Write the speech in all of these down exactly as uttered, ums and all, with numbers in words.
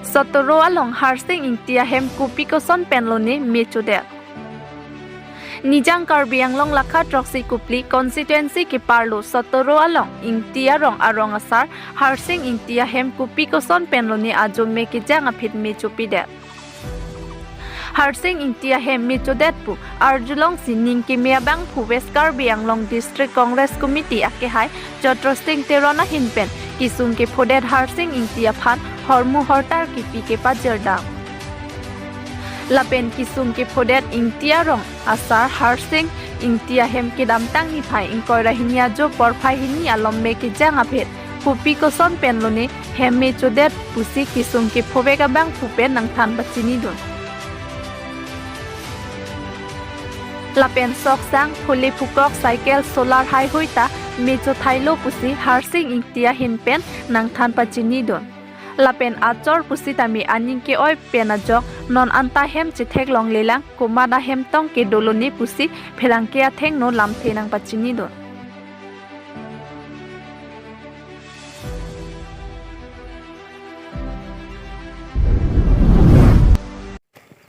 Sotoro along Harsing Ingti ahem kopi koson pen lone me chodet. Nijang Karbi Anglong lakha throksi Kopili constituency keparlo Sotoro along Ingti arong arong asar Harsing Ingti ahem kopi koson pen lone ajo me kejang aphi me chopidet. Harsing Ingti ahem me chodet pu arjulongsi ning keme abangphu West Karbi Anglong District Congress Committee akehai Chotro Sing Teron ahin pen kesung kephodet Harsing Ingti aphan hormu hortar kipi kepajirdam. Lapen kesung kephodet Ingti arong asar Harsing Ingti ahem kedamtang niphai ingkoi ra hini ajo porphai hini alom me kejang aphi kopi koson pen lone hem me chodet pusi kesung kephovek abangphu pen nangthan pachinidun. Lapen sok sang, phule phukok, cycle, solar haihui ta me chothailo pusi Harsing Ingti ahin pen nangthan pachinidun. Lapen achor pusitame aning ke-oi pen ajok non anta hem chetheklonglelang, komat ahem tong kedo lone pusi pherangke athengno lamthe nangpachinidun.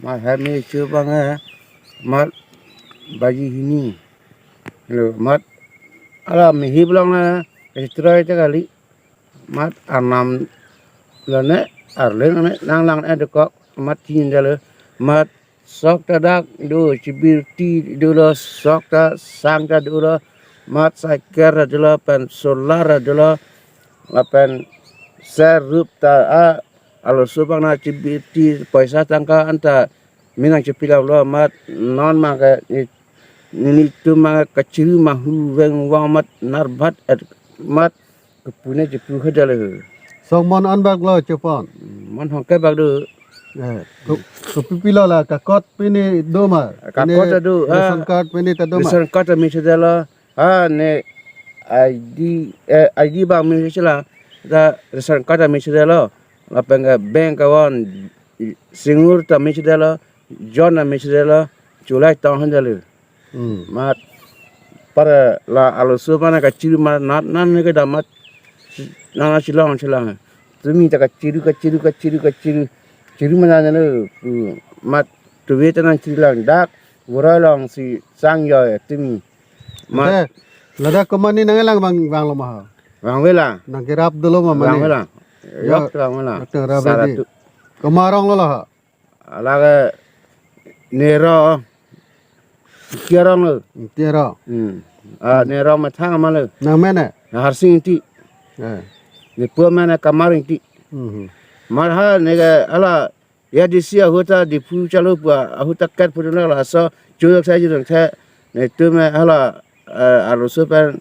Mat hem me chu abang, eh, mat baji hini. Lo, mat alam me hi belong na, eh, stroi ta kali. Mat arnam lone, arleng lone, nanglang ne dokok, mat chin jalo. Mat sok ta dak do, chibirti dolo, sok ta sang ta dolo. Mat cycle ta dolo, pen solar ta dolo. Lapen ser rup ta a, aloso abang na chibirti poisa tangka anta me nangchepilaplo, mat non abang ke ni, nelitum abang ke kachiru mahu veng vang mat narbhat et mat kepune chepu khadale. Sok mon an bak lo chepon. Mon hongke bak do. Eh, ko, kopi pilo la kakot pini do ma? Kakot pini ta do, ah. Ration card pini ta do ma? Ration card ta me chedalo. Ha, ne I D, eh, I D abang me chela, ta ration card ta me chedalo. Lapen ke bank account, singnur ta me chedalo, jon ta me chedalo, chulai tong han jalo. Hmm. Mat para la aloso abang na kachiru mat nat nan ne kedam mat nana chilong chilong. Tumi ta kachiru, kachiru, kachiru, kachiru. Chiru mana jalo, hmm, mat tuve ta nangchirulang dak, vorai longsi sang joi tumi. Mat. Te, ladak komat ni nangkelang vang, vanglo ma ha? Vangvelang. Nangkerap dolo ma mane? Vangvelang. Ya, yok vangvelang. Doctor Rabi Sara di. Tu. Komat arong lo la ha? Lake Nero, Ingti arong lo. Ingti arong. Hmm. Ah, Nero methang ma lo. Nang mene? Harsing Ingti. Eh. Nepu mene Kamar Ingti. Mhm. Mat ha neke hala A D C ahut ta Diphu chalo pu ahut ta kat pudun laso chojak sai judon the netum hala, eh, aloso pen